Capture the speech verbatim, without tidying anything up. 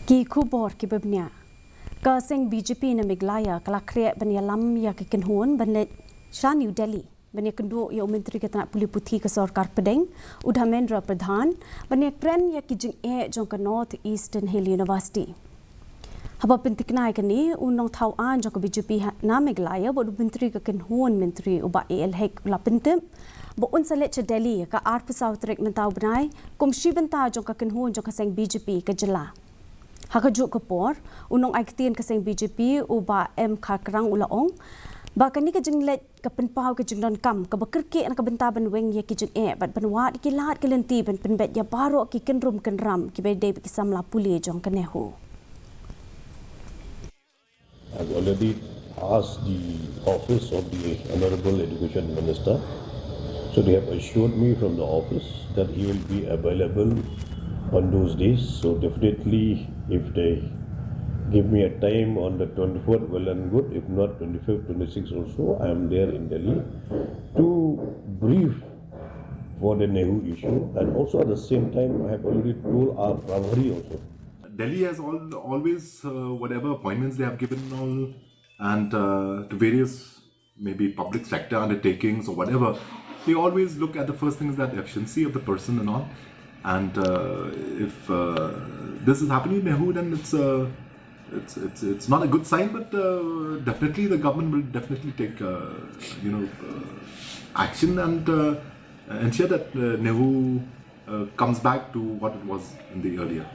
Ki khubor kiba bniah. Ka seng B J P na Meghalaya ka la khreh ban ïalam ïa ka kynhun ban leit sha New Delhi ban ïakynduh ïa u Myntri ka tnat pule puthi ka sorkar pdeng, u Dharmendra Pradhan, ban ïakren ïa ki jingeh jong ka North Eastern Hill University. Haba pyntikna ïa kane, u nongthaw aiñ jong ka B J P ha, na Meghalaya bad u Myntri ka kynhun myntri u Bah A L Hek u la pyntip ba un sa leit sha Delhi ha ka arphew saw tarik mynta u bnai kum shi bynta jong ka kynhun jong ka seng B J P ka jylla. Ha kajuh ka por, u nongai ktien ka seng B J P u Bah M Kharkrang u la ong ba kane ka jingleit ka pynpaw ka jingdonkam kaba kyrkieh na ka bynta ban weng ïa ki jingeh bad ban wad ïa ki lad ki lynti ban pynbeit ïa baroh ki kynrum kynram kiba dei bad ki samla pule jong ka NEHU. I've already asked the office of the Honorable Education Minister. So they have assured me from the office that he will be available on those days. So definitely, if they give me a time on the twenty-fourth, well and good. If not, twenty-fifth, twenty-sixth also, I am there in Delhi to brief for the NEHU issue, and also at the same time, I have already told our Prabhari also. Delhi has all, always, uh, whatever appointments they have given all, and uh, to various maybe public sector undertakings or whatever, they always look at the first thing is that efficiency of the person and all. And uh, if uh, this is happening in NEHU, then it's uh, it's it's it's not a good sign. But uh, definitely, the government will definitely take uh, you know uh, action and uh, ensure that uh, NEHU uh, comes back to what it was in the earlier.